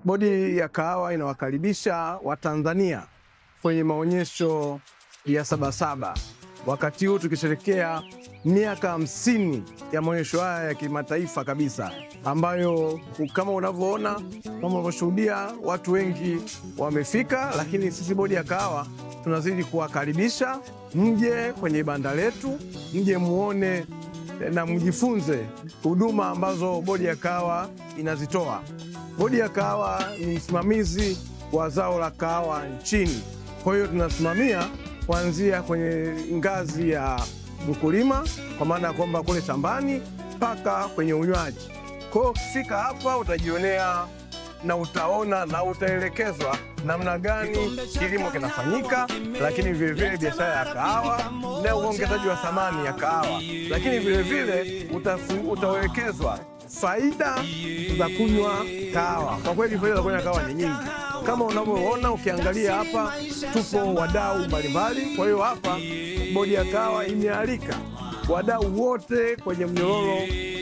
Bodi ya Kahawa inawakaribisha Watanzania kwenye maonyesho ya Sabasaba, wakati huu tukisherehekea miaka 50 ya maonyesho haya ya kimataifa kabisa, ambayo kama unavyoona, kama unavyoshuhudia, watu wengi wamefika, lakini sisi Bodi ya Kahawa tunazidi kuwakaribisha mje kwenye banda letu, mje muone na mjifunze huduma ambazo Bodi ya Kahawa inazitoa. Bodi ya Kahawa ni msimamizi wa zao la kahawa nchini. Kwa hiyo tunasimamia kuanzia kwenye ngazi ya mkulima, kwa maana ya kwamba kule shambani mpaka kwenye unywaji. Kwa hiyo ukifika hapa utajionea na utaona na utaelekezwa namna gani kilimo kinafanyika, lakini vilevile biashara ya kahawa na uongezaji wa thamani ya kahawa, lakini vilevile utaelekezwa faida za kunywa kahawa. Kwa kweli faida za kunywa kahawa ni nyingi, kama unavyoona ukiangalia hapa, tupo wadau mbalimbali. Kwa hiyo hapa Bodi ya Kahawa imealika wadau wote kwenye mnyororo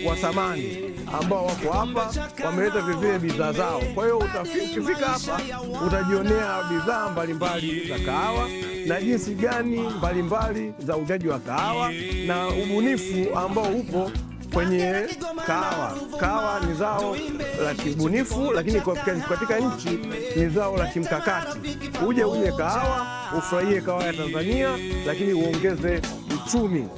wa thamani ambao wako hapa, wameleta vilevile bidhaa zao. Kwa hiyo ukifika hapa utajionea bidhaa mbalimbali za kahawa na jinsi gani mbalimbali za uuzaji wa kahawa na ubunifu ambao upo kwenye kahawa. Kahawa ni zao la kibunifu, lakini katika nchi ni zao la kimkakati. Uje unywe kahawa, ufurahie kahawa ya Tanzania, lakini uongeze uchumi.